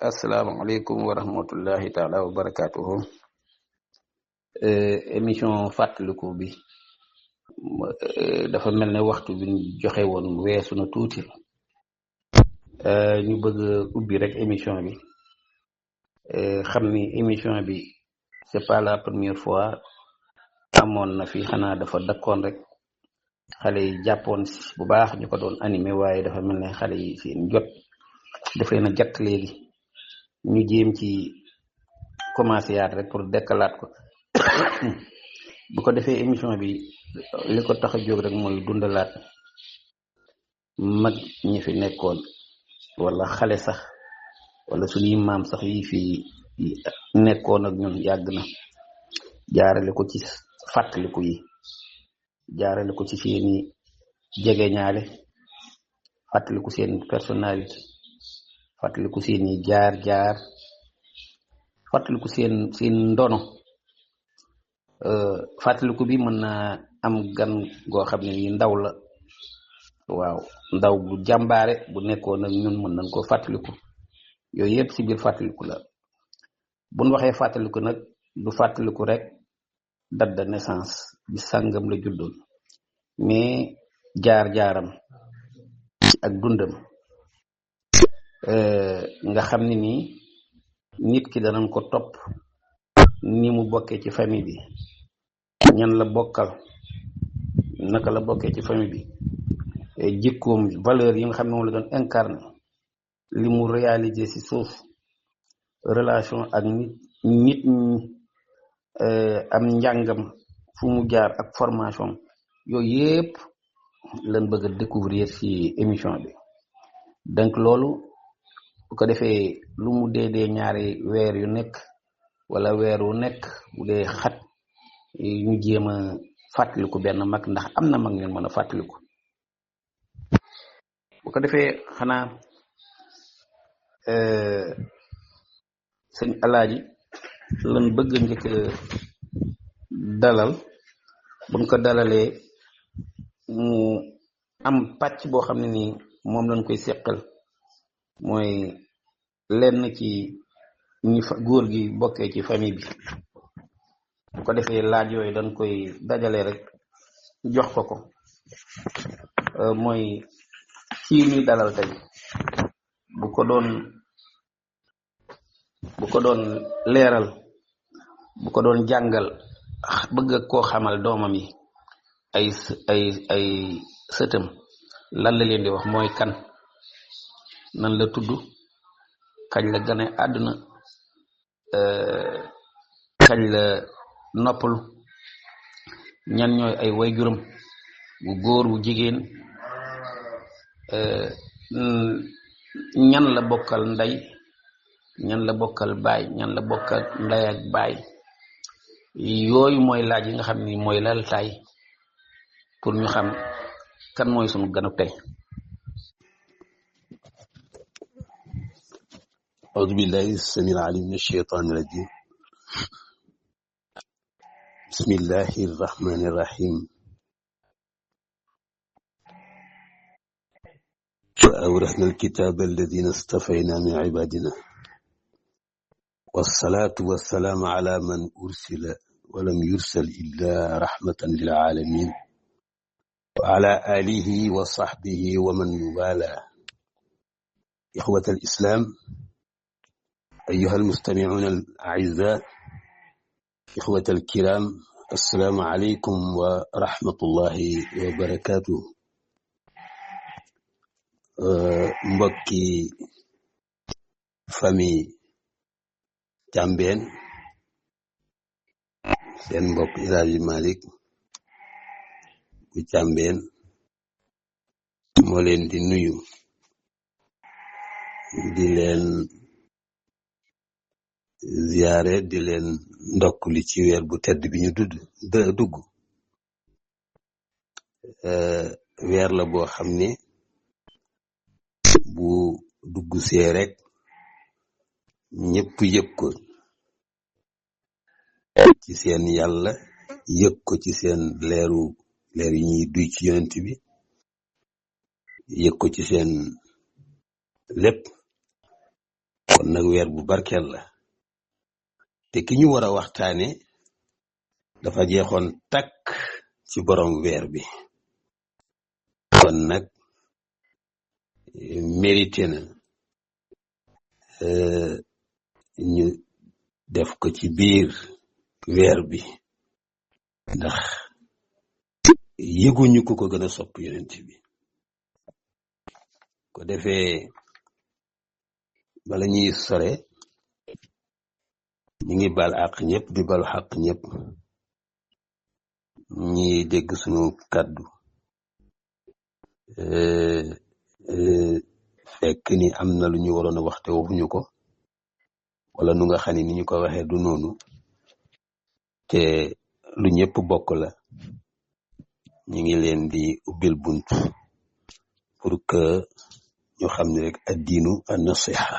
asalaamaaleykum wa rahmatullahi taala wa barakatuhu. Émission fàttaliku bi dafa mel ne waxtu bi ñu joxe woon weesu na tuuti. ñu bëgg ubbi rek émission bi xam ni émission bi c'est pas la première fois amoon na fi, xanaa dafa dakkoon rek xale yi jàppoon si bu baax ñu ko doon animé, waaye dafa mel ne xale yi seen jot daf leen a jatt léegi. ñu jéem ci commencé yaat rek pour dekkalaat ko bu ko defee émission bi li ko tax a jóg rek mooy dundalaat mag ñi fi nekkoon, wala xale sax, wala suñuy maam sax yi fi nekkoon ak ñun yàgg na, jaarale ko ci fàttaliku yi, jaarale ko ci seeni jegeñaale, fàttaliku seen personnalité, fàttaliku seeni jaar-jaar, fàttaliku seen ndono. Fàttaliku bi mën naa am gan goo xam ne ni ndaw la, waaw, ndaw bu jàmbaare bu nekkoon ak ñun mën nañ koo fàttaliku. yooyu yëpp ci biir fàttaliku la. buñ waxee fàttaliku nag du fàttaliku rek date de naissance bi sàngam la juddoon, mais jaar-jaaram ak dundam. nga xam ne nii nit ki danañ ko topp ni mu bokkee ci famille bi, ñan la bokkal, naka la bokkee ci famille bi, jikkoom, valeur yi nga xam ne moom la doon incarné, li mu réalisé ci suuf, relation ak nit ñi, am njàngam fu mu jaar ak formation. yooyu yëpp lañ bëgg a découvrir ci émission bi. donc loolu bu ko defee lu mu dee ñaari weer yu nekk wala weer wu nekk, bu dee xat, ñu jéem a fàttaliku benn mag, ndax am na mag ñun mën a fàttaliku. bu ko defee xanaa sëñ Alaaji lan bëgg njëkk dalal. buñ ko dalalee mu am pàcc boo xam ne nii moom lañ koy seqal, mooy lenn ci ñi góor gi bokkee ci famille bi. bu ko defee laaj yooyu dañ koy dajale rek jox ko mooy kii ñuy dalal tey, bu ko doon leeral, bu ko doon jàngal, bëgg koo xamal doomam yi, ay sëtam, lan la leen di wax, mooy kan, nan la tudd, kañ la gane àdduna, kañ la noppalu, ñan ñooy ay waajuram bu góor bu jigéen, ñan la bokkal ndey, ñan la bokkal baay, ñan la bokkal ndey ak baay. yooyu mooy laaj yi nga xam ni mooy laltaay pour ñu xam kan mooy sunu ganu tey. أعوذ بالله السميع العليم من الشيطان الرجيم. بسم الله الرحمن الرحيم. وأورثنا الكتاب الذين اصطفينا من عبادنا، والصلاة والسلام على من أرسل ولم يرسل إلا رحمة للعالمين، وعلى آله وصحبه ومن والاه. إخوة الإسلام، أيها المستمعون الأعزاء، إخوة الكرام، السلام عليكم ورحمة الله وبركاته. mbokki famille Thiambène, seen mbokk El Hadji Malick bu Thiambène moo leen di nuyu, di leen ziyaare, di leen ndokk li ci weer bu tedd bi ñu dugg. weer la boo xam ne bu dugg see rek ñëpp yëg ko ci seen yàlla, yëg ko ci seen leer yi ñuy duy ci yonent bi, yëg ko ci seen lépp. kon nag weer bu barkeel la te ki ñu war a waxtaane dafa jeexoon takk ci borom weer bi kon nag mérité na ñu def ko ci biir weer bi ndax yëguñu ko gën a sopp yonent bi ko defee bala ñuy sore ñu ngi bal àq ñëpp di balu xaq ñëpp ñi dégg sunu kàddu fekk ni am na lu ñu waroon a waxte waxuñu ko wala nu nga xam ni ñu ko waxee du noonu te lu ñëpp bokk la ñu ngi leen di ubbil bunt pour que ñu xam ne rek addiinu an-nasiha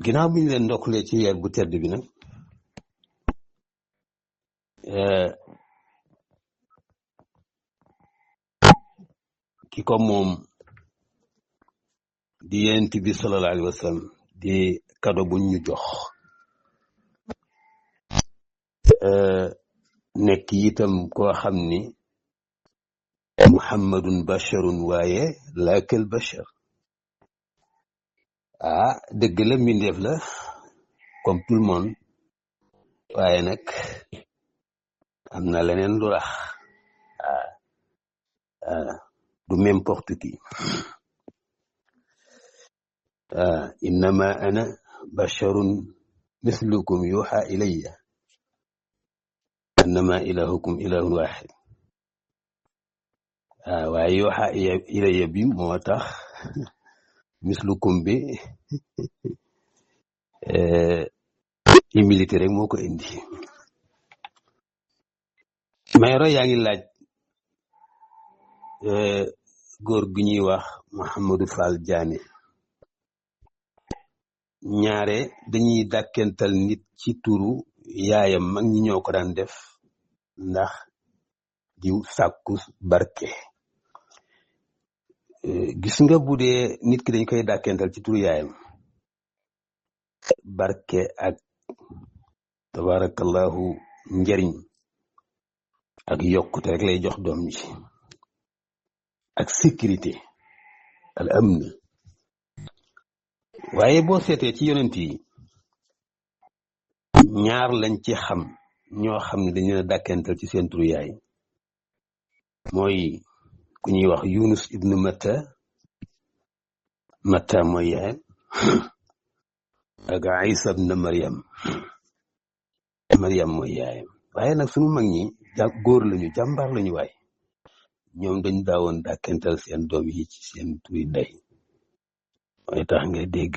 ginnaaw bi ñu leen ndokkalee ci weer bu tedd bi nag ki ko moom di yonent bi sallallahu alayhi wa sallam di kado buñ ñu jox nekk itam koo xam ni muhammadun basharun waaye laakal bashar dëgg la mbindeef la comme tout le monde waaye nag am na leneen lu rax du n'importe qui innama ana basharun mislukum yuha ilayya annama ilahukum ilahun wahid waaye yuha ilayya bi moo tax mislukum bi humilité rek moo ko indi mayro yaa ngi laaj góor gu ñuy wax Mouhamadou Fall Diané ñaare dañuy dàkkental nit ci turu yaayam mag ñi ñoo ko daan def ndax di sàkku barke gis nga bu dee nit ki dañ koy dàkkental ci turu yaayam barke ak tabarakallahu njariñ ak yokkute rek lay jox doom ji ak sécurité al amn waaye boo seetee ci yonent yi ñaar lañ ci xam ñoo xam ne dañu leen a dàkkental ci seen turu yaay mooy ku ñuy wax Yunus ibnu Matta mooy yaayam ak Isa ibnu Maryam mooy yaayam waaye nag sunu mag ñi góor lañu jàmbaar lañu waay ñoom dañ daawoon dàkkental seen doom yi ci seen turi ndey mooy tax nga dégg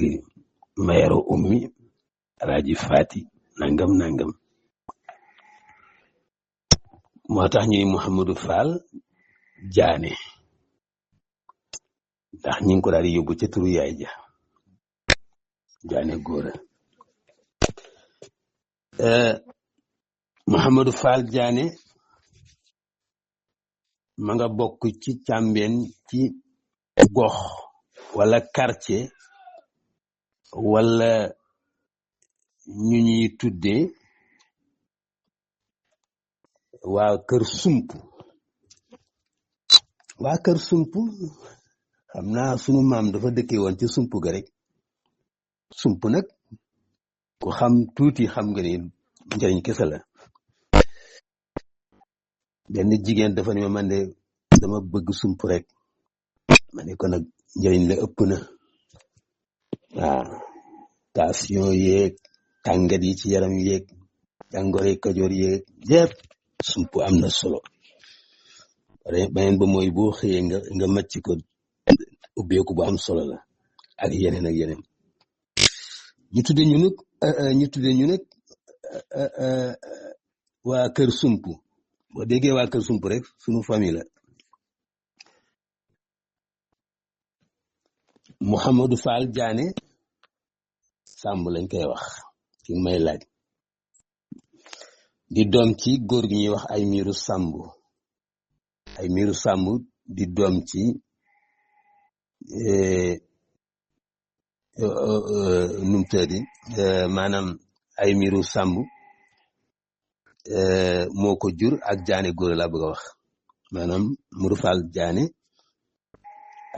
mayaro ummi alaaji faati nangam moo tax ñuy Mouhamadou Fall Diané ndax ñi ngi ko daal di yóbbu ca turu yaay ja Diané góora Mouhamadou Fall Diané ma nga bokk ci Càmbeen ci gox wala quartier wala ñu ñuy tuddee waa kër sump xam naa sunu maam dafa dëkkee woon ci sump ga rek sump nag ku xam tuuti xam nga ni njëriñ kese la benn jigéen dafa ne ma man de dama bëgg sump rek ma ne ko nag njëriñ la ëpp na tension yeeg tàngat yi ci yaram yeeg jàngoro kajoor yeeg yépp sump am na solo beneen ba mooy boo xëyee nga màcc ko ubbeeku bu am solo la ak yeneen ñu tudde ñu nag waa kër sump boo déggee waa kër sump rek sunu famille la Mouhamadou Fall Diané Samb lañ koy wax ci may laaj di doom ci góor gi ñuy wax ay miiru Samb di doom ci num tëddi maanaam ay miiru sàmb moo ko jur ak jaane góor laa bëgg a wax maanaam Modou Fall jaane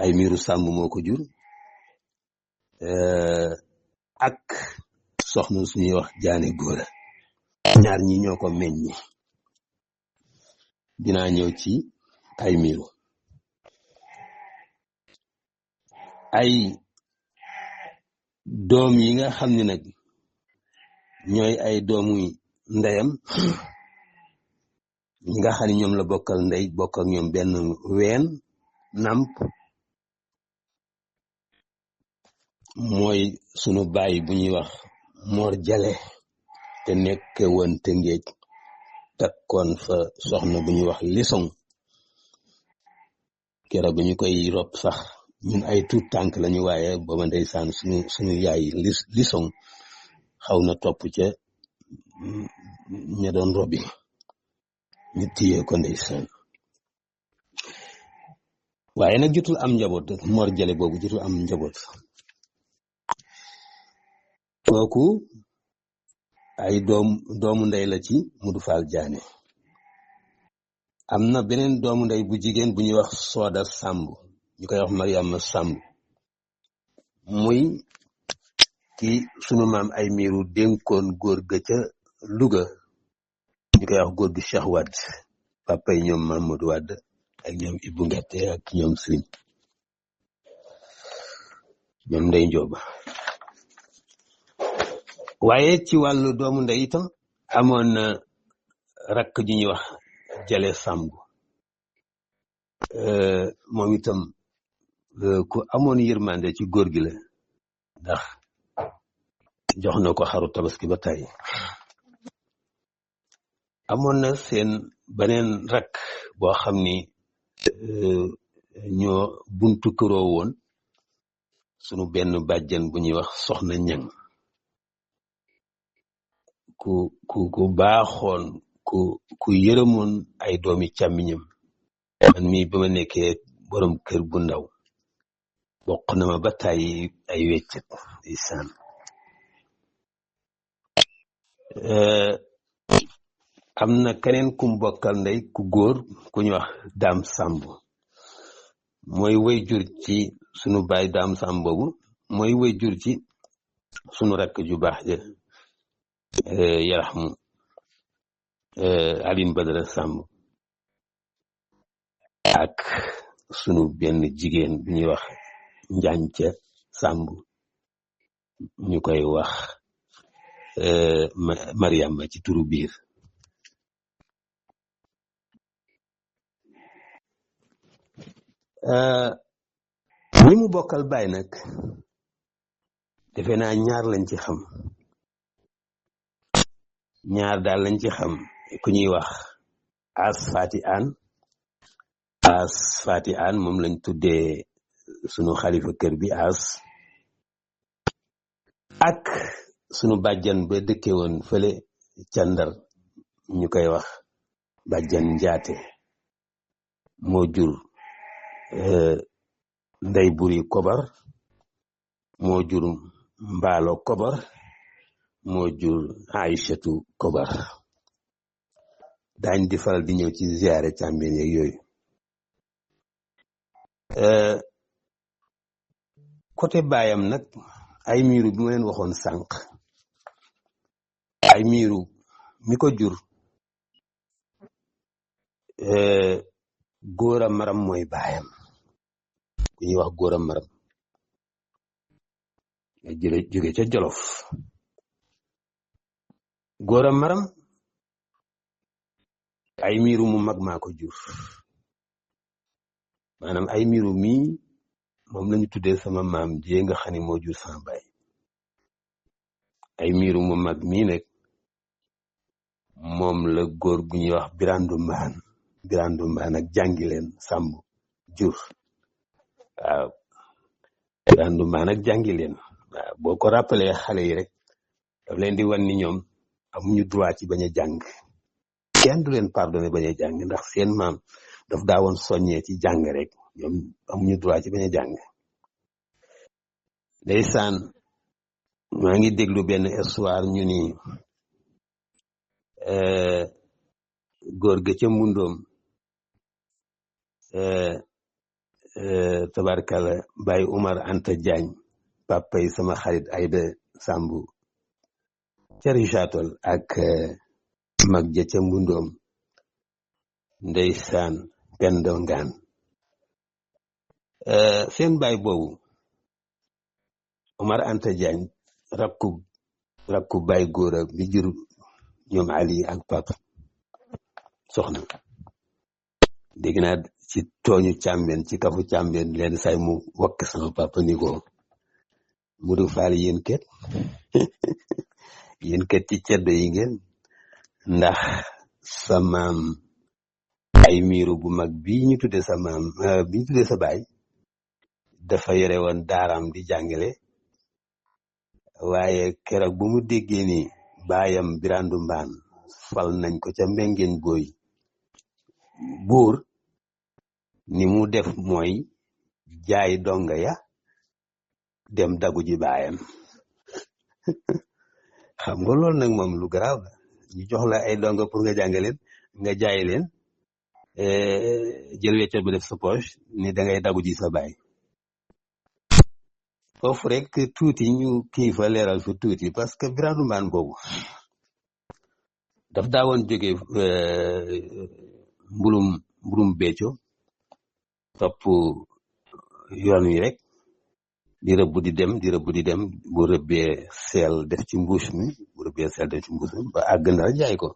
ay miiru sàmb moo ko jur ak soxna suñuy wax jaane góor ñaar ñi ñoo ko meññi dinaa ñëw ci ay miiru ay doom yi nga xam ne nag ñooy ay doomu ndeyam ñi nga xam ne ñoom la bokkal ndey bokk ak ñoom benn ween nàmp mooy sunu baay bu ñuy wax Mor Jale te nekke woon te ngéej takkoon fa soxna bu ñuy wax Lisong keroog bi ñu koy rob sax ñun ay tuut tànk lañu waaye booba ndeysaan suñu yaay Lisong xaw na topp ca ña doon robi ñu téye ko ndeysaan waaye nag jotul am njaboot Mor Jale boobu jotul am njaboot kooku ay doomu ndey la ci Modou Fall Diané am na beneen doomu ndey bu jigéen bu ñuy wax Sooda Samb ñu koy wax Mariama Samb muy ki sunu maam ay miiru dénkoon góor ga ca Louga ñu koy wax góor gi Cheikh Wade papa yi ñoom Mamadou Wade ak ñoom Ibou Ngette ak ñoom Sëriñ ñoom Ndey Njóoba waaye ci wàllu doomu ndey itam amoon na rakk ju ñuy wax Jale Samb moom itam ku amoon yërmande ci góor gi la ndax jox na ko xaru tabaski ba tey amoon na seen beneen rakk boo xam ni ñoo buntu këroo woon sunu benn bàjjen bu ñuy wax soxna ñang ku baaxoon ku yërëmoon ay doomi càmmiñam man mii ba ma nekkee borom kër bu ndaw bokk na ma ba tàyyi ay weccet di saan am na keneen kum bokkal ndey ku góor ku ñu wax Daam Samb mooy way jur ci sunu baay Daam Samb boobu mooy way jur ci sunu rakk ju baax ja yaraxmu Aline Badara Samb ak sunu benn jigéen bu ñuy wax Njaañca Samb ñu koy wax Mariama ci turu biir ñi mu bokkal baay nag defe naa ñaar lañ ci xam ñaar daal lañ ci xam ku ñuy wax As Fati An moom lañ tuddee sunu xalifa kër bi As ak sunu bàjjan ba dëkke woon fële ca Ndar ñu koy wax bàjjan Njaate moo jur Ndey Buri Kobar moo jur Mbaalo Kobar moo jur Aïchatu Kobar daañ di faral di ñëw ci ziyaare càmbeen yeeg yooyu côté baayam nag ay miiru bi ma leen waxoon sànq ay miiru mi ko jur Góora Maram mooy baayam ku ñuy wax Góora Maram jóge ca Jolof Góora Maram ay miiru mu mag maa ko jur maanaam ay miiru mii moom lañu tuddee sama maam jee nga xam ne moo jur sama baay ay miiru mu mag mii nag moom la góor gu ñuy wax Birandu Mbaan ak Jàngileen Sàmb jur waaw Birandu Mbaan ak Jàngileen waaw boo ko rappelé xale yi rek daf leen di wan ni ñoom amuñu droit ci bañ a jàng kenn du leen pardonné bañ a jàng ndax seen maam daf daawoon soññee ci jàng rek ñoom amuñu droit ci bañ a jàng ndeysaan maa ngi déglu benn histoire ñu ni góor ga ca Mbundoom tabarkala Baye Umar Anta Diagne papa yi sama xarit Ayda Sambu ca Richard-Toll ak mag ja ca Mbundoom ndeysaan Pendo Ngaan seen baay boobu Umar Anta Diagne rakku Baye Góora bi jur ñoom Ali ak papa soxna dégg naa ci tooñu càmbeen ci kafu càmbeen leen say mu wakk sama papa ni ko Mudu Faal yéen ket ci ceddo yi ngeen ndax sa maam ay miiru bu mag bi ñu tudde sa maam bi ñu tudde sa baay dafa yore woon daaraam di jàngale waaye keroog bu mu déggee ni baayam Birandu Mbaan fal nañ ko ca Mbengeen Booy buur ni mu def mooy jaay donga ya dem dagu ji baayam xam nga loolu nag moom lu garaaw la ñu jox la ay donga pour nga jàngaleen nga jaay leen jël weccat bi def sa poche ni da ngay dagu ji sa baay foofu rek tuuti ñu kii fa leeral fa tuuti parce que Birandu Mbaan boobu daf daawoon jóge mbulum becco topp yoon wi rek di rëbb di dem bu rëbbee seel def ci mbuus mi ba àgg Ndar jaay ko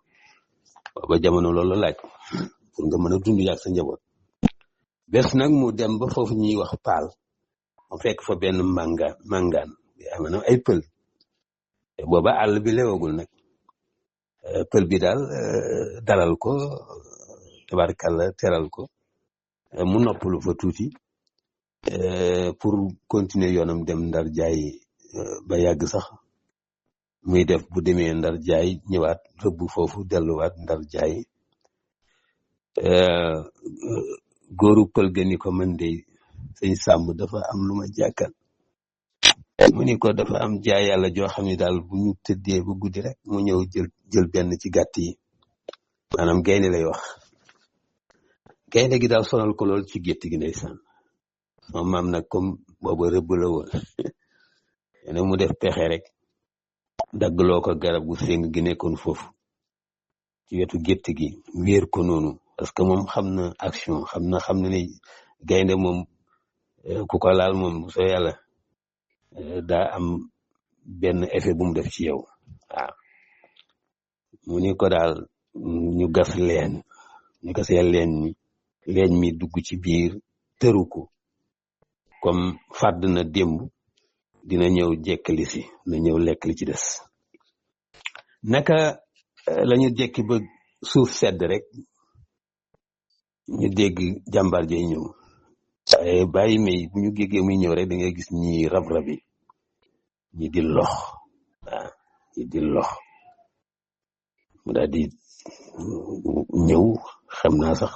ba jamono loolu laaj pour nga mën a dund yàgg sa njaboot bés nag mu dem ba foofu ñuy wax Paal mu fekk fa benn màngaan maanaam ay pël booba àll bi lewagul nag pël bi daal dalal ko tabarkalla teral ko mu noppalu fa tuuti pour continuer yoonam dem Ndar jaay ba yàgg sax muy def bu demee Ndar jaay ñëwaat rëbb foofu delluwaat Ndar jaay góoru pël ga ni ko man de sëñ Sàmb dafa am lu ma jàkkal mu ni ko dafa am jaay yàlla joo xam ne daal bu ñu tëddee ba guddi rek mu ñëw jël benn ci gàtt yi maanaam gaynde lay wax gaynde gi daal sonal ko lool ci gétt gi ndeysaan sama maam nag comme booba rëbb la woon ne mu def pexe rek daggloo ko garab gu séng gi nekkoon foofu ci wetu gétt gi wéer ko noonu parce que moom xam na action xam na ni gaynde moom ku ko laal moom soo yàlla daa am benn effet bu mu def ci yow waaw mu ni ko daal ñu gasee leen mi dugg ci biir tëru ko comme fàdd na démb dina ñëw jekkali si na ñëw lekk li ci des naka lañu jekki ba suuf sedd rek ñu dégg jàmbar jay ñëw waaye bàyyi may bu ñu géggee muy ñëw rek da ngay gis ñi rab yi ñi di lox waaw ñi di lox mu daal di ñëw xam naa sax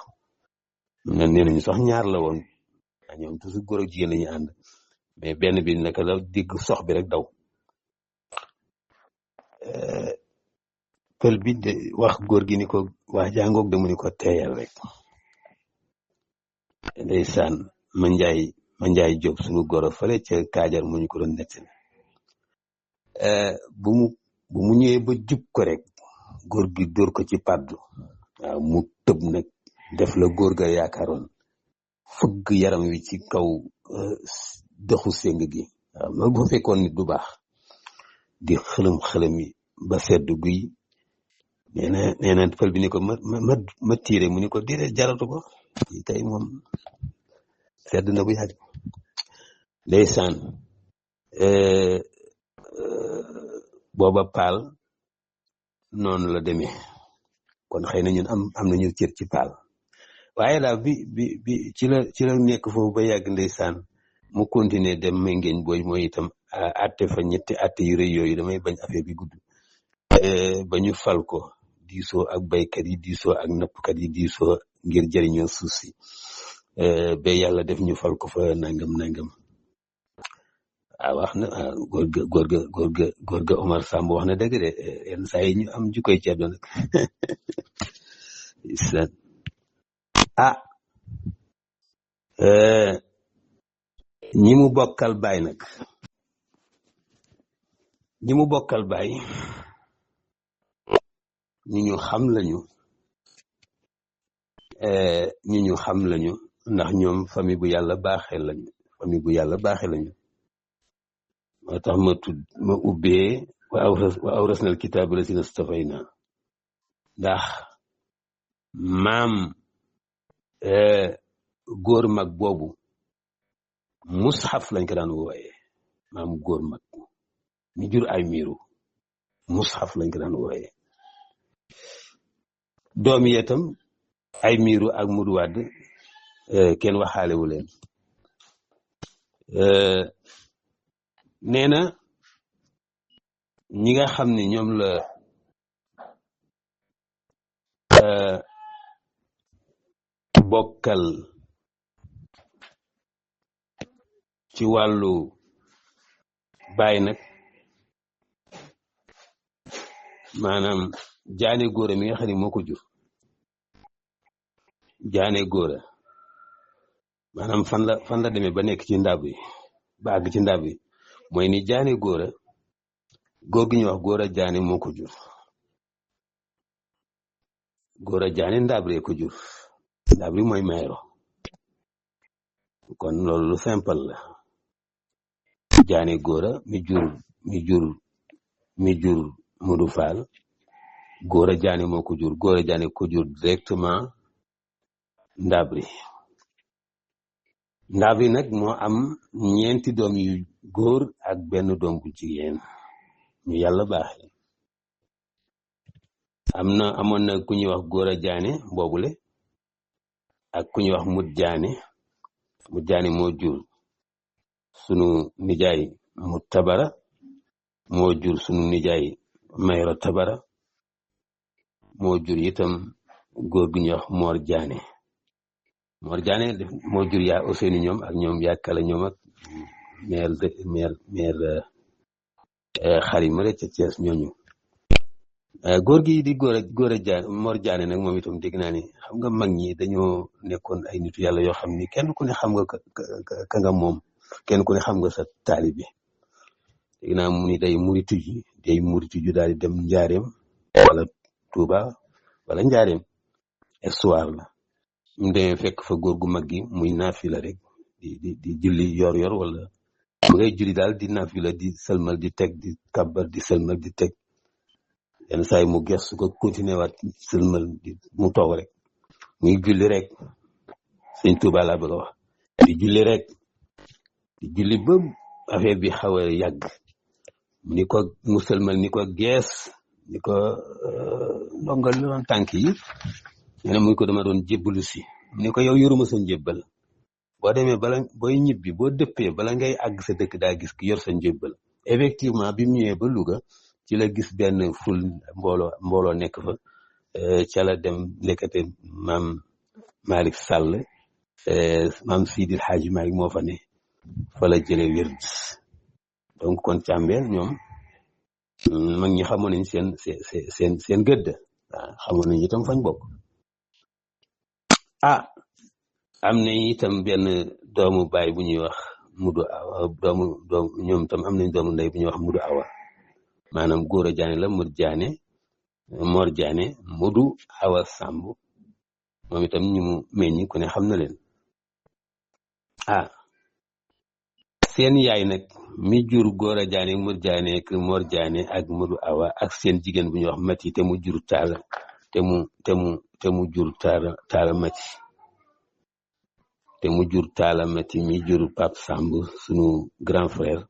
nee nañu sax ñaar la woon ñoom toujours góor ak jigéen lañu ànd mais benn bi naka la dégg sox bi rek daw pël bi de wax góor gi ni ko wax jàngoog de mu ni ko teeyal rek ndeysaan ma njaay Jóob suñu goro fële ca Kaajar mu ñu ko doon nettali bu mu ñëwee ba jub ko rek góor gi dóor ko ci pàddu waaw mu tëb nag def la góor ga yaakaaroon fëgg yaram wi ci kaw doxu séng gi waaw loolu bu fekkoon nit du baax di xëlëm yi ba sedd guy nee na pël bi ni ko ma tiire mu ni ko déedéet jaratu ko tey moom sedd na bu yàgg ndeysaan booba Paal noonu la demee kon xëy na ñun am nañu cër ci Paal waaye daal bi ci la nekk foofu ba yàgg ndeysaan mu continuer dem Mbengeen Booy mooy itam atte fa ñetti atte yu rëy yooyu damay bañ affaire bi gudd ba ñu fal ko diisoo ak baykat yi diisoo ak nappkat yi diisoo ngir jëriñoo suuf si ba yàlla def ñu fal ko fa nangam wax na góor ga Omar Samb wax na dëgg de yenn saa yi ñu am jukkoy ceddo nag ñi mu bokkal baay nag ñi mu bokkal baay ñu xam lañu ñu xam lañu ndax ñoom famille bu yàlla baaxee lañu moo tax ma ubbee wa awrasnal kitaaba lazina stafayna ndax maam góor mag boobu mushaf lañ ko daan wooyee maam góor mag mi jur ay miiru mushaf lañ ko daan wooyee doom yi itam ay miiru ak mudu wàdd kenn waxaalewu leen nee na ñi nga xam ne ñoom la bokkal ci wàllu baay nag maanaam jaane góora mi nga xam ne moo ko jur jaane góora maanaam fan la demee ba nekk ci ndab yi ba àgg ci ndab yi mooy ni jaane góora góor gi ñuy wax góora jaane moo ko jur góora jaane ndabree ko jur ndabri mooy mayro kon loolu lu simple la jaane góora mi jur Modou Fall góora jaane moo ko jur góora jaane ko jur directement ndabri nag moo am ñeenti doom yu góor ak benn doom bu jigéen ñu yàlla baaxee amoon na ku ñuy wax góora jaane boobule ak ku ñuy wax mut jaane moo jur sunu nijaay mu tabara moo jur sunu nijaay mayro tabara moo jur itam góor gu ñuy wax Mor Jaane moo jur yaa Ousseynou ñoom ak ñoom yaa Kala ñoom ak meer xarima rek ca Thiès ñooñu góor gi di góor a Jaane Mor Jaane nag moom itam dégg naa ni xam nga mag ñi dañoo nekkoon ay nitu yàlla yoo xam ni kenn ku ne xam nga ka nga moom kenn ku ne xam nga sa taalibe dégg naa mu ni day muritu ju daal di dem njaareem wala Touba wala njaareem histoire la mu demee fekk fa góor gu mag gi muy naafila rek di julli yor wala mu ngay julli daal di naafila di sëlmal di teg di kabbar di sëlmal di teg yenn saa yi mu gestu ko continuer waat sëlmal mu toog rek muy julli rek sëñ Touba laa bëgg a wax di julli rek di julli ba affaire bi xaw a yàgg ni ko mu sëlmal ni ko gees ni ko ndongal loon tànk yi nee na muy ko dama doon jébbalu si ni ko yow yoruma sa njébbal boo demee booy ñibbi boo dëppee bala ngay àgg sa dëkk daa gis ki yor sa njébbal effectivement bi mu ñëwee ba Louga ci la gis benn ful mbooloo nekk fa ca la dem nekkate maam Malick Sall maam Sidil Hadji Malick moo fa ne fa la jëlee wird donc kon càmbeel ñoom mag ñi xamoon nañ seen gëdd waaw xamoon nañ itam fañ bokk am na itam benn doomu baay bu ñuy wax mudu awa ñoom tam am nañ doomu ndey bu ñuy wax mudu awa maanaam góor a jaane la Mor Jaane mudu awa Samb moom itam ñu mu meññi ku ne xam na leen seen yaay nag mi jur góor a jaane Mur Jaane ak Mor Jaane ak mudu awa ak seen jigéen bu ñuy wax Mati te mu jur taala te mu jur taala Mati te mu jur taala Mati mi jur Pape Samb sunu grand frère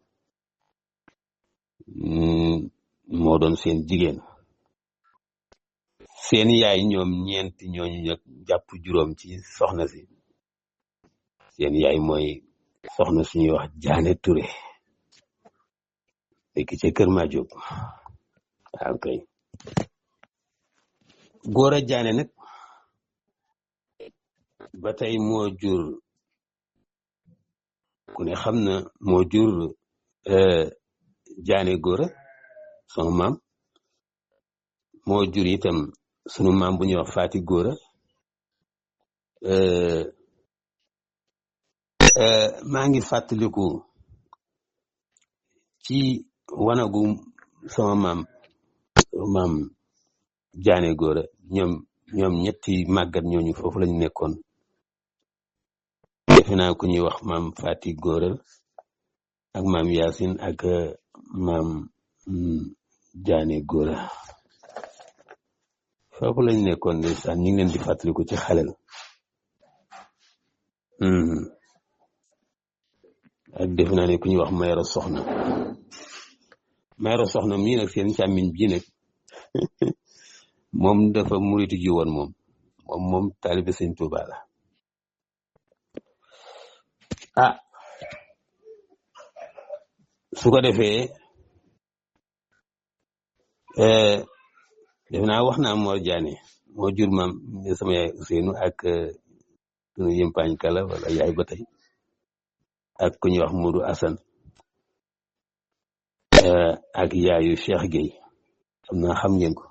moo doon seen jigéen seen yaay ñoom ñeenti ñooñu nag jàpp juróom ci soxna si seen yaay mooy soxna suñuy wax Jaane Touré nekk ca Kër Madiop waaw kay góor a Jaane nag ba tey moo jur ku ne xam na moo jur Jaane Góora sama maam moo jur itam sunu maam bu ñuy wax Faati Góora maa ngi fàttaliku ci wanagu sama maam Jaane Góora ñoom ñetti màggat ñooñu foofu lañu nekkoon defe naa ku ñuy wax maam Faati Góora ak maam Yaasin ak maam Jaane Góora foofu lañu nekkoon ndeysaan ñu ngi leen di fàttaliku ci xalel ak defe naa ne ku ñuy wax Mayoro Soxna mii nag seen càmmiñ bii nag moom dafa muritu ji woon moom taalibe Sëñ Tuubaa la su ko defee def naa wax naa Mor Jaane moo jur maam sama yaay Ousseynou ak sunu yëmpaañ kala wala yaay ba tey ak ku ñuy wax Modou Assane ak yaayu Cheikh Gueye xam naa xam ngeen ko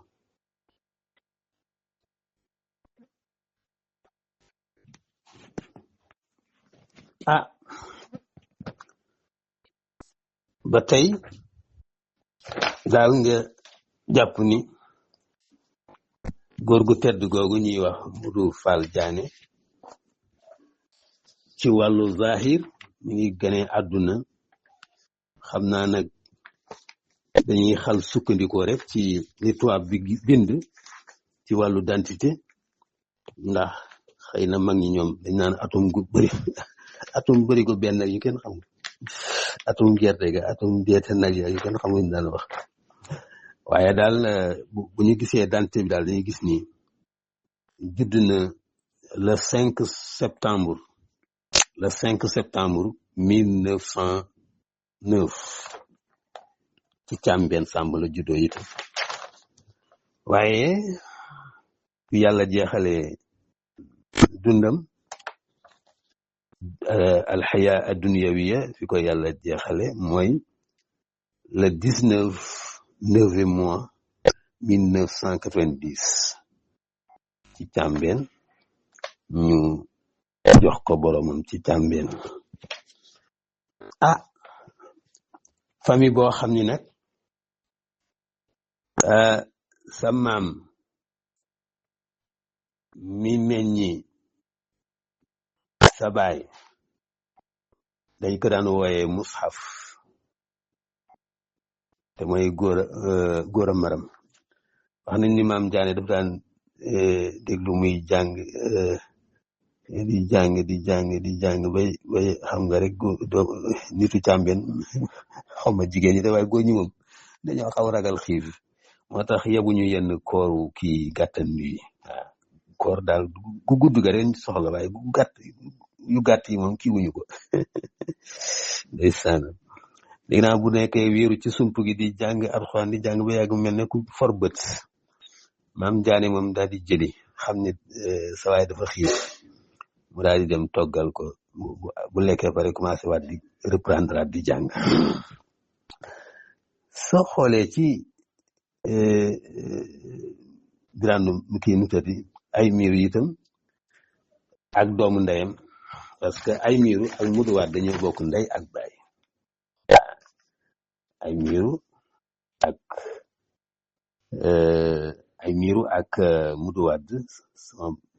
ba tey daal nga jàpp ni góor gu tedd googu ñuy wax Modou Fall Diané ci wàllu zahir mi ngi gane àdduna xam naa nag dañuy xal sukkandikoo rek ci li tubaab bi bind ci wàllu dentité ndax xëy na mag ñi ñoom dañ naan atome gu bëri ko benn yu kenn xamul atum gerte ga atum deete nag ya yu kenn xamul daan wax waaye daal bu ñu gisee dentité bi daal dañuy gis ni judd na le 5 septembre 1909 ci Càmbeen Sàmb la juddoo itam waaye fi yàlla jeexale dundam alxaya adduniyawiya fi ko yàlla jeexale mooy le 19 mois 1990 ci Càmbeen ñu jox ko boromam ci Càmbeen famille boo xam ni nag sa maam mi meññi sa baay dañ ko daan wooye mushaf te mooy góor a maram wax nañ ni maam Jaane daf daan déglu muy jàng di jàng bay xam nga rek nitu Càmbeen xaw ma jigéen ñi te waaye góor ñi moom dañoo xaw ragal xiif moo tax yebuñu yenn kooru kii gàttan yi waaw koor daal gu gudd ga ren soxla waaye yu gàtt yi moom kii wuñu ko ndeysaan léegi naa bu nekkee wéeru ci sump gi di jàng alxuraan di jàng ba yàgg mel ne ku for bët maam Jaane moom daal di jëli xam ne sa waay dafa xiif mu daal di dem toggal ko bu lekkee pare commencé waat di reprendre di jàng soo xoolee ci grande kii nu tati ay miiru itam ak doomu ndeyam parce que ay miiru ak muduwaat dañoo bokk ndey ak baay ay miiru ak muduwaat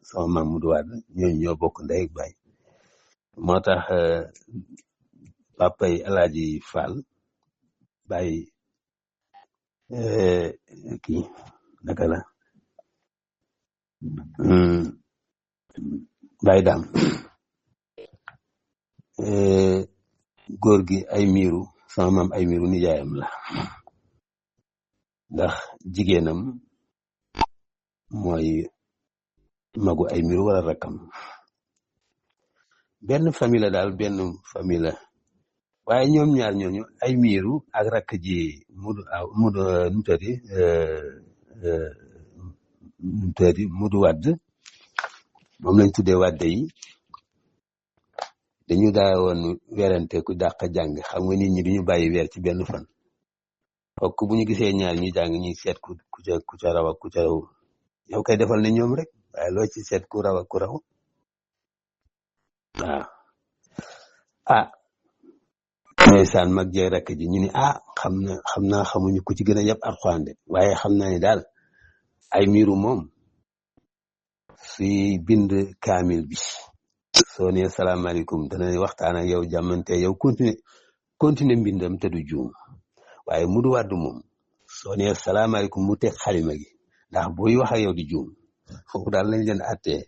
sama maam muduwaat ñoo bokk ndey ak baay moo tax papay Alaaji Fall baay kii naka la baay daam góor gi ay miiru sama maam ay miiru nijaayam la ndax jigéenam mooy magu ay miiru wala rakkam benn famille la daal benn famille la waaye ñoom ñaar ñooñu ay miiru ak rakk ji mudu wàdd moom lañ tuddee wàdde yi dañu daa woon werante ku dàq jàng xam nga nit ñi duñu bàyyi weer ci benn fan fokk bu ñu gisee ñaar ñu jàng ñuy seet ku ca raw ak ku ca raw yow kay defal ne ñoom rek waaye loo ci seet ku raw ak ku raw waaw ndeysaan mag jeeg rakk ji ñu ni xam naa xamuñu ku ci gën a yab Alxuraan de waaye xam naa ni daal ay miiru moom suy bind kaamil bi soo nee salaamaaleykum dana waxtaan ak yow jàmmante yow continuer mbindam te du juum waaye Mudu Wàdd moom soo nee salaamaaleykum mu teg xalima gi ndax buy wax ak yow di juum foofu daal lañ leen attee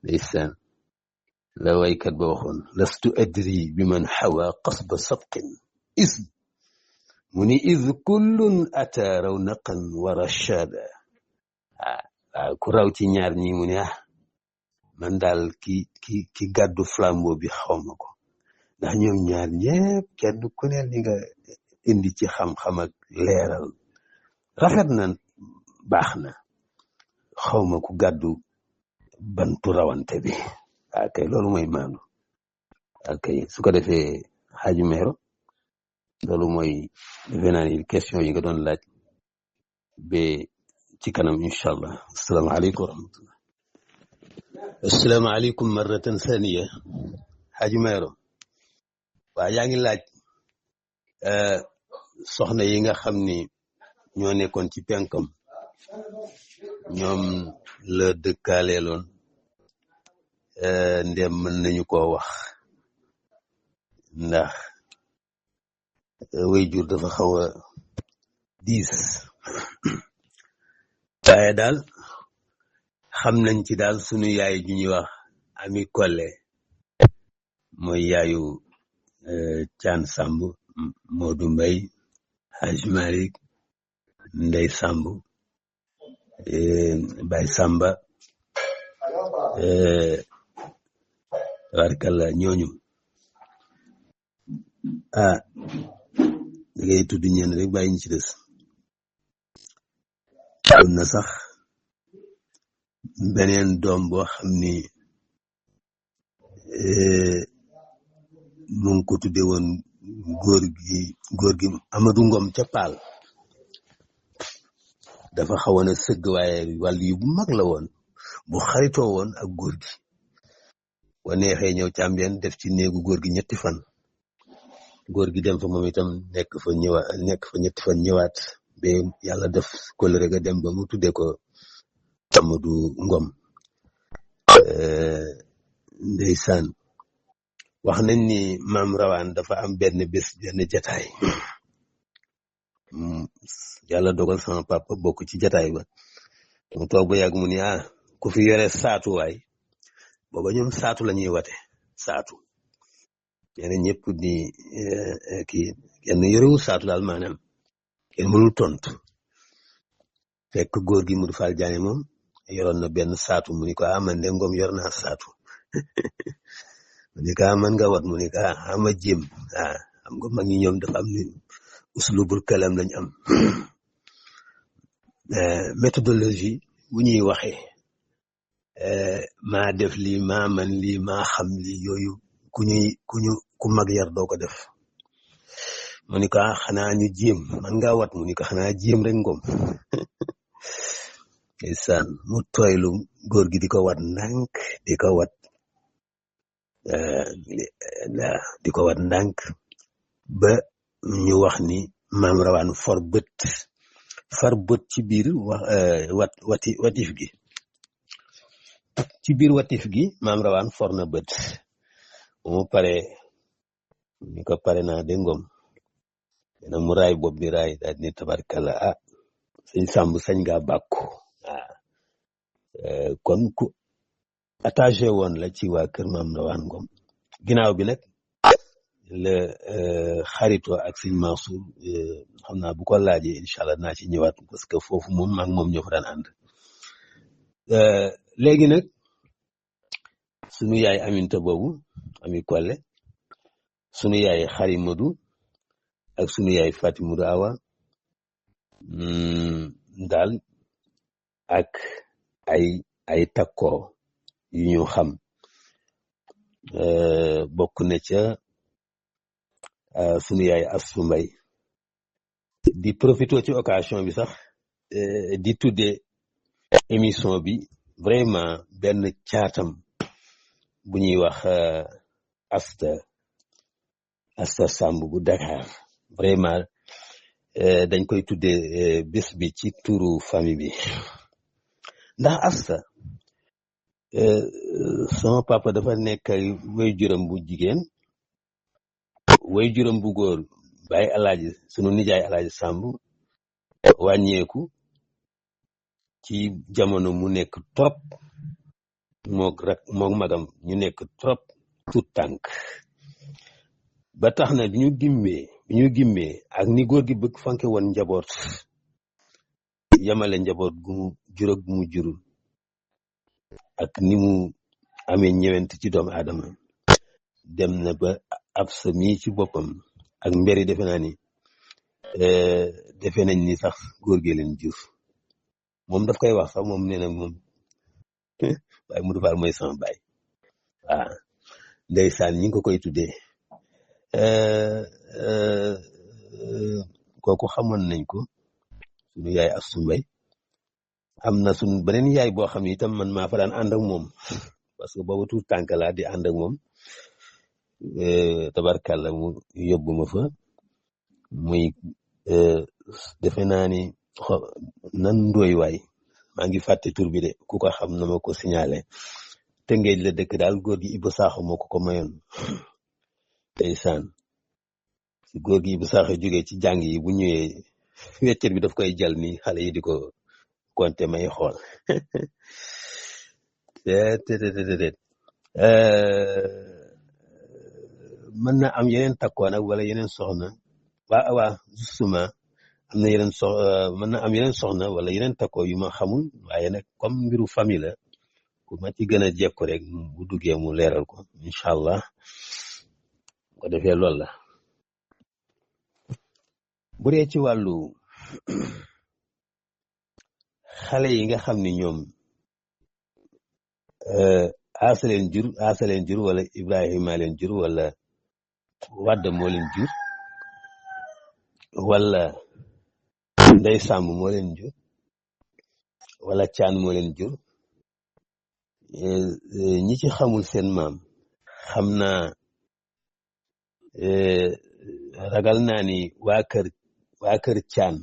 ndeysaan la waykat ba waxoon lastu adri bi man xawa qasba sabqin mu ni iz kullun ata rawnaqan wa rashada waaw ku raw ci ñaar ñi mu ni man daal ki gàddu flambeau bi xawma ko ndax ñoom ñaar ñëpp kenn ku ne li nga indi ci xam-xam ak leeral rafet na baax na xawma ku gàddu bantu rawante bi kay loolu mooy maandu kay su ko defee Xaaju Meero loolu mooy defe naa ni question yi nga doon laaj ba ci kanam incha allah asalaamaaleykum wa rahmatullah asalaamaaleykum marratan thaniya Xaaju Meero waa yaa ngi laaj soxna yi nga xam ni ñoo nekkoon ci penkam ñoom la dëkkaaleeloon ndem mën nañu koo wax ndax way jur dafa xaw a diis waaye daal xam nañ ci daal sunu yaay ju ñuy wax Ami Kolle mooy yaayu Caan Samb Moodu Mbay Haj Malik Ndey Samb Bay Samba tabaarkalla ñooñu da ngay tudd ñenn rek bàyyi ñu ci des am na sax beneen doom boo xam ni mu ngi ko tudde woon góor gi Amadou Ngom ca Paal dafa xawoon a sëgg waaye wàllu yu bu mag la woon bu xaritoo woon ak góor gi wa neexee ñëw càmbeen def ci néegu góor gi ñetti fan góor gi dem fa moom itam nekk fa ñetti fan ñëwaat ba yàlla def kóllëre ga dem ba mu tuddee ko Amadou Ngom ndeysaan wax nañ ni maam rawaan dafa am benn bés benn jataay yàlla dogal sama papa bokk ci jataay ba mu toog ba yàgg mu ni ku fi yore saatu waay booba ñoom saatu la ñuy wate saatu ñeneen ñëpp ni kii kenn yorewul saatu daal maanaam kenn mënul tontu fekk góor gi Modou Fall Diané moom yoroon na benn saatu mu ni ko man de Ngom yor naa saatu mu ni ko man nga wat mu ni ko ama jéem xam nga mag ñi ñoom dafa am ni uslubul kalam lañ am méthodologie bu ñuy waxee maa def lii maa man lii maa xam lii yooyu ku mag yar doo ko def mu ni ko xanaa ñu jéem man ngaa wat mu ni ko xanaa jéem rek Ngom ndeysaan mu tooylu góor gi di ko wat ndànk di ko wat ndànk ba ñu wax ni maam rawaan far bët ci biir watif gi ci biir watif gi maam rawaan for na bët mu pare ni ko pare naa de Ngom dina mu raay bopp bi raay daal ni tabarkalla sëñ Samb sañ ngaa bàkku kon ku attaché woon la ci waa kër maam rawaan Ngom ginnaaw bi nag la xaritoo ak sëñ Mansour xam naa bu ko laajee incha allah naa ci ñëwaat parce que foofu moom maag moom ñoo fa daan ànd léegi nag sunu yaay Aminta boobu Ami Kolle sunu yaay Xari Modou ak sunu yaay Fati Modou Awa daal ak ay takkoo yu ñu xam bokk na ca sunu yaay Astu Mbay di profité ci occasion bi sax di tudde émission bi vraiment benn caatam bu ñuy wax Asta Samb bu Dakar vraiment dañ koy tudde bés bi ci turu famille bi ndax Asta sama papa dafa nekk way juram bu jigéen way juram bu góor Baay Alaaji sunu nijaay Alaaji Samb wàññeeku ci jamono mu nekk trop mook magam ñu nekk trop tout tànk ba tax na bi ñu gimmee ak ni góor gi bëgg fanke woon njaboot yamale njaboot gu mu jur ak gu mu jurul ak ni mu amee ñëwent ci doomu aadama dem na ba ab sa mii ci boppam ak mberi defe naa ni defe nañ ni sax góor gi leen jur moom daf koy wax sax moom nee na moom waaye Modou Fall mooy sama baay waaw ndeysaan ñi ngi ko koy tuddee kooku xamoon nañ ko sunu yaay Astu Mbay am na sunu beneen yaay boo xam ne itam man maa fa daan ànd ak moom parce que boobu tuut tànk laa di ànd ak moom tabarkàlla mu yóbbu ma fa muy defe naa ni nan ndooy waay maa ngi fàtte tur bi de ku ko xam na ma ko signalé Tëngéej la dëkk daal góor gi Ibou Sakho moo ko mayoon ndeysaan si góor gi Ibou Sakho jógee ci jàng yi bu ñëwee weccet bi daf koy jël ni xale yi di ko compter may xool mën na am yeneen takkoo nag wala yeneen soxna waa justement am na yeneen mën na am yeneen soxna wala yeneen takkoo yu ma xamul waaye nag comme mbiru famille la ku ma ci gën a jekku rek bu duggee mu leeral ko incha allah ko defee loolu la bu dee ci wàllu xale yi nga xam ni ñoom Aasa leen jur wala Ibrahima leen jur wala Wàdd moo leen jur wala Ndey Sàmb moo leen jur wala Caan moo leen jur ñi ci xamul seen maam xam naa ragal naa ni waa kër Caan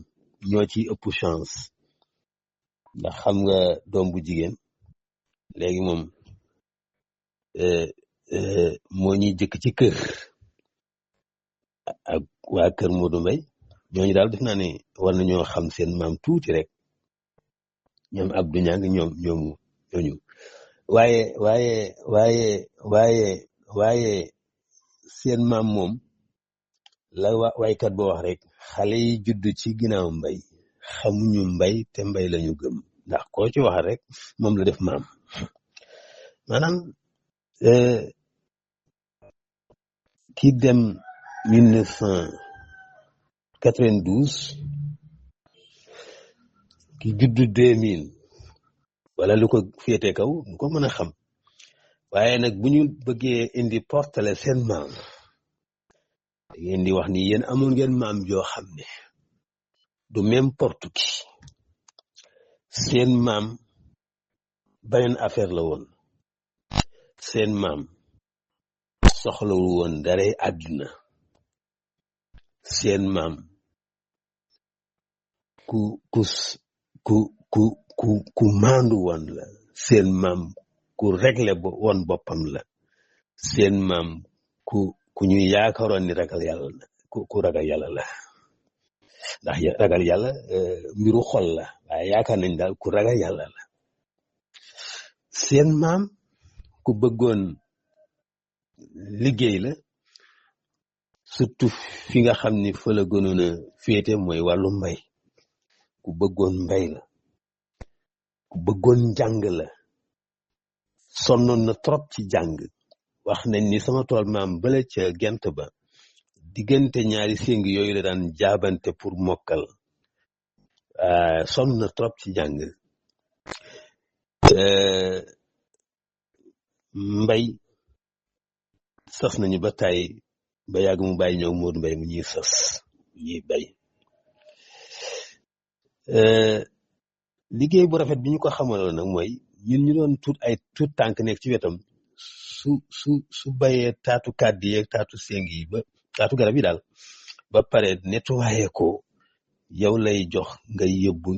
ñoo ci ëpp chance ndax xam nga doom bu jigéen léegi moom moo ñuy jëkk ci kër ak waa kër Modou Mbay ñooñu daal def naa ne war nañoo xam seen maam tuuti rek ñoom Abdou Ñang ñooñu waaye seen maam moom la waykat boo wax rek xale yi judd ci ginnaaw mbay xamuñu mbay te mbay lañu gëm ndax koo ci wax rek moom la def maam maanaam ki dem 1992 ki juddu 2000 wala lu ko féete kaw du ko mën a xam waaye nag bu ñu bëggee indi portale seen maam da ngeen di wax ni yéen amoon ngeen maam joo xam ne du n'importe qui seen maam beneen affaire la woon seen maam soxlawul woon daray àdduna seen maam ku maandu woon la seen maam ku réglé woon boppam la seen maam ku ñu yaakaaroon ni ragal yàlla la ku ragal yàlla la ndax ragal yàlla mbiru xol la waaye yaakaar nañ daal ku ragal yàlla la seen maam ku bëggoon liggéey la surtout fi nga xam ni fa la gënoon a féete mooy wàllu mbay ku bëggoon mbay la ku bëggoon njàng la sonnoon na trop ci jàng wax nañ ni sama tool maam bala ca gent ba diggante ñaari séng yooyu la daan jaabante pour mokkal sonn na trop ci jàng mbay sas nañu ba tàyyi ba yàgg mu bàyyi ñëw Modou Mbaye mu ñuy sas ñuy bay liggéey bu rafet bi ñu ko xamaloon nag mooy ñun ñu doon tuut tànk nekk ci wetam su bayee taatu kàddi yeeg taatu séng yi ba taatu garab yi daal ba pare nettoyé ko yow lay jox nga yóbbu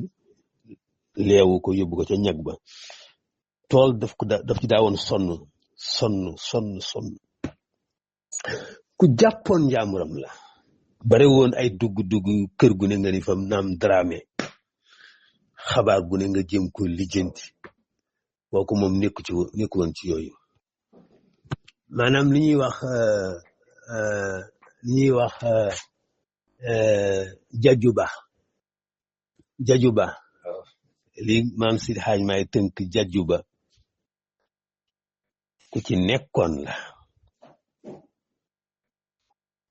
leewu ko yóbbu ko ca ñag ba tool daf ci daawoon sonn ku jàppoon njaamuram la bare woon ay dugg kër gu ne nga ni fam naam dramé xabaar bu ne nga jëm ko lijjanti kooku moom nekku woon ci yooyu maanaam li ñuy wax jajuba li maam si xaaj maay tënk jajuba ku ci nekkoon la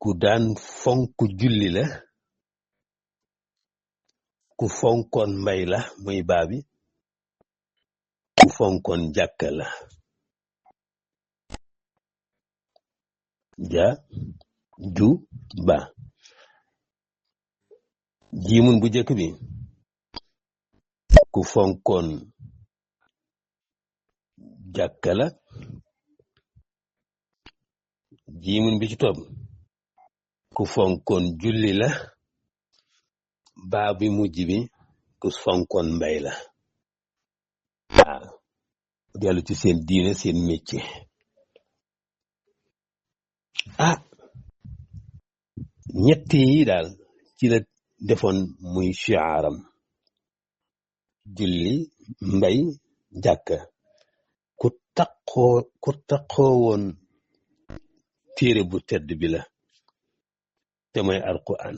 ku daan fonk julli la ku fonkoon mbay la muy baabi ku fonkoon jàkka la jajuba jiimun bu jëkk bi ku fonkoon jàkka la jiimun bi ci topp ku fonkoon julli la baa bi mujj bi ku fonkoon mbay la waaw dellu ci seen diine seen métier ñett yi daal ci la defoon muy shiaaram julli mbay jàkka ku taqoo woon téere bu tedd bi la te mooy alquran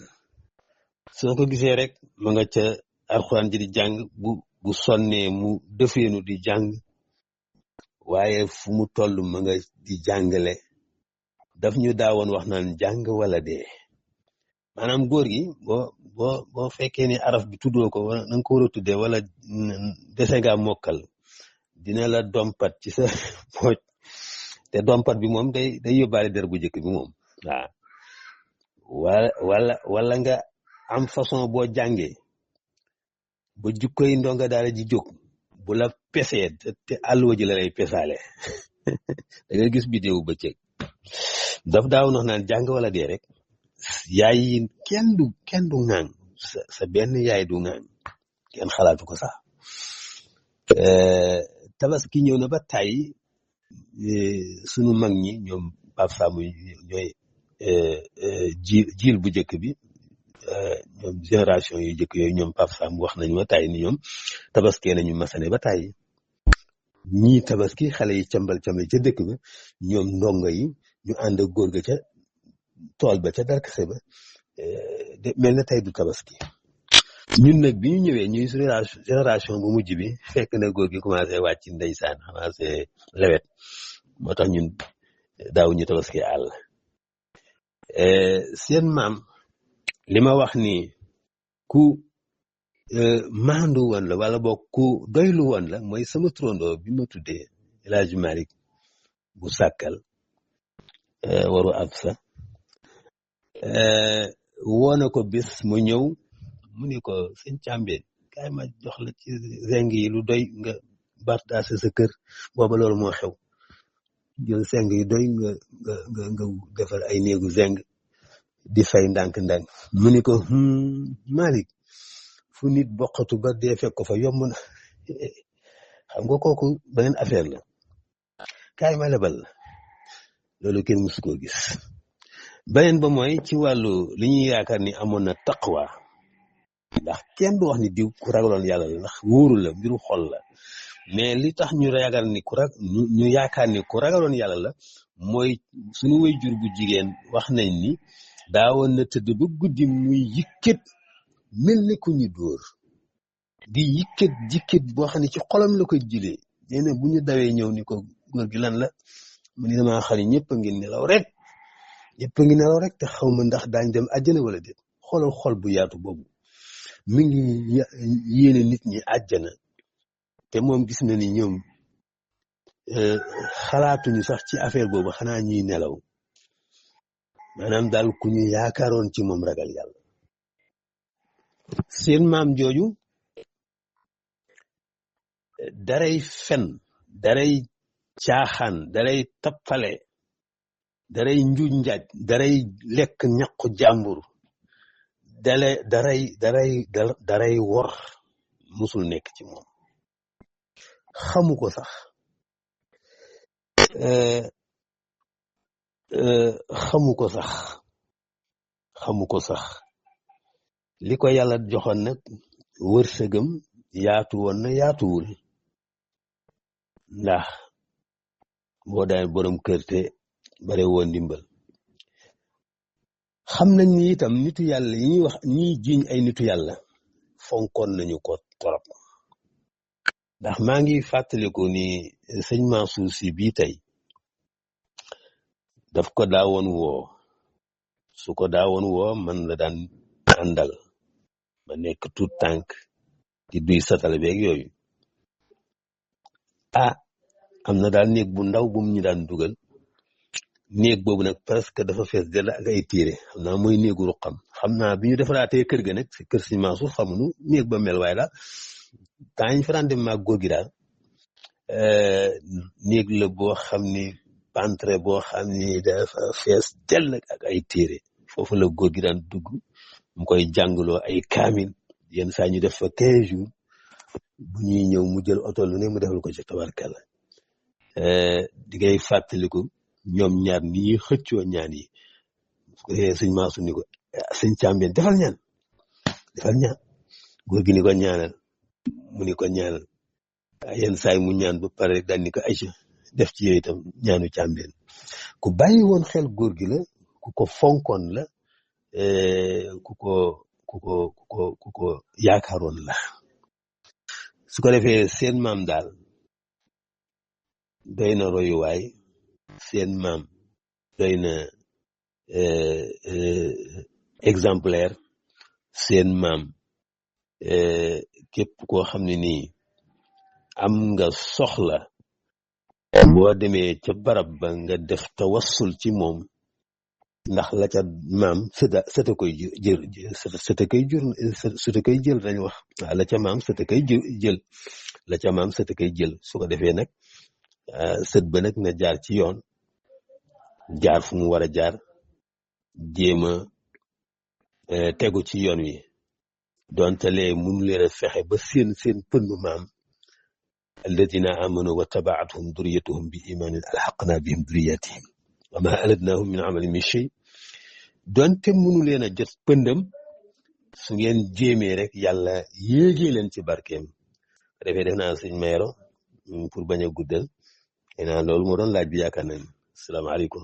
soo ko gisee rek ma nga ca alquran ji di jàng bu sonnee mu defeenu di jàng waaye fu mu toll ma nga di jàngale daf ñu daawoon wax naan jàng wala dee maanaam góor gi boo fekkee ni araf bi tuddoo ko wala na nga ko war a tuddee wala dese nga mokkal dina la dompat ci sa pooj te dompat bi moom day yóbbaale der bu njëkk bi moom waaw wala nga am façon boo jàngee ba jukkoy ndonga daara ji jóg bu la pesee te àlluwa ji la lay pesaale da nga gis vidéo bëccëg daf daaw nox naan jàng wala dee rek yaay yi kenn du ŋaaŋ sa benn yaay du ŋaaŋ kenn xalaatu ko sax tabaski ñëw na ba tàyyi sunu mag ñi ñoom Pape Samb ñooy jiil bu njëkk bi ñoom génération yu njëkk yooyu ñoom Pape Samb wax nañu ba tàyyi ni ñoom tabaskee nañu masane ba tàyyi ñii tabaski xale yi cambal ca dëkk ba ñoom ndongo yi ñu ànd ak góor ga ca tool ba ca darkase ba mel na tey du tabaski ñun nag bi ñu ñëwee ñuy génération bu mujj bi fekk na góor gi commencé wàcc ndeysaan commencé lewet moo tax ñun daaw ñu tabaski àll seen maam li ma wax ni ku maandu woon la wala boog ku doylu woon la mooy sama turandoo bi ma tuddee El Hadj Malick bu sàkkal waru ab sa woona ko bis mu ñëw mu ni ko sëñ Càmbeen kaay ma jox la ci zeng yi lu doy nga bartaase sa kër booba loolu moo xew jël zeng yi doy nga defar ay néegu zeng di fay ndànk-ndànk mu ni ko Malick fu nit bokkatu ba dee fekk ko fa yomb na xam nga kooku beneen affaire la kaay ma lebal la loolu kenn musu koo gis beneen ba mooy ci wàllu li ñuy yaakaar ni amoon na taqwa ndax kenn du wax ni diw ku ragaloon yàlla la ndax wóoru la mbiru xol la mais li tax ñu yaakaar ni ñu yaakaar ni ku ragaloon yàlla la mooy suñu waajur bu jigéen wax nañ ni daawoon na tëdd ba guddi muy yëkkat mel ni ku ñu dóor di yëkkat boo xam ne ci xolam la koy jëlee nee na bu ñu dawee ñëw ni ko góor gi lan la mu ni damaa xam ne ñëpp a ngi nelaw rek te xaw ma ndax daañ dem àjjana wala déet xoolal xol bu yaatu boobu mi ngi yéene nit ñi àjjana te moom gis na ni ñoom xalaatuñu sax ci affaire boobu xanaa ñuy nelaw maanaam daal ku ñu yaakaaroon ci moom ragal yàlla. seen maam jooju daray fen, daray caaxaan, daray tappale, daray njuuj njaaj, daray lekk ñaqu jàmbur, daray wor musul nekk ci moom. xamu ko sax xamu ko sax li ko yàlla joxoon nag wërsëgam yaatu woon na yaatuwul, ndax boo daan borom kër te bare woon ndimbal. xam nañ ni itam nitu yàlla yi ñuy wax ñiy jiiñ ay nitu yàlla fonkoon nañu ko torop, ndax maa ngi fàttaliku ni sëñ Mansour Sy bii tey daf ko daawoon woo, su ko daawoon woo man la daan àndal ma nekk tout tànk di duy satale beeg yooyu. am na daal néeg bu ndaw bu mu ñu daan dugal, néeg boobu nag presque dafa fees dell ak ay téere, xam naa mooy néegu ruqam. xam naa bi ñu defaraatee kër ga nag si kër si Mansour xamuñu néeg ba mel, waaye daal temps ñu fa daan dem maag góor gi daal néeg la boo xam ni pantre boo xam ni dafa fees dell ak ay téere. foofu la góor gi daan dugg mu koy jàngaloo ay kaamil, yenn saa ñu def fa 15 jours. bu ñuy ñëw mu jël oto lu ne mu defal ko ci tabarkalla. di ngay fàttaliku ñoom ñaar ni ñuy xëccoo ñaan yi. su ko defee sëñ Mansour ni ko sëñ Càmbeen defal ñaan góor gi ni ko ñaanal, mu ni ko ñaanal. yenn saa yi mu ñaan ba pare rek daal ni ko ayca def ci yooyu itam ñaanu Càmbeen. ku bàyyi woon xel góor gi la, ku ko fonkoon la, ku ko yaakaaroon la. su ko defee seen maam daal doy na royuwaay, seen maam doy na exemplaire, seen maam képp koo xam ne nii am nga soxla boo demee ca barab ba nga def tawassul ci moom, ndax la ca maam sëta koy jël dañ wax waaw la ca maam sëta koy jël su ko defee nag sët ba nag na jaar ci yoon, jaar fu mu war a jaar, jéem a tegu ci yoon wi, donte lee mënu leen a fexe ba seen pëndu maam alladina amanu wa tabaatuhum duriyatuhum bi imanin alxaqna bihim duriyatihim wa ma alatnahum min amalin min shay. donte mënu leen a jot pëndam, su ngeen jéemee rek yàlla yéegee leen ci barkeem. defee def naa sëñ Mayoro pour bañ a guddal, naa loolu moo doon laaj bi yaakaar nañ. asalaamaaleykum.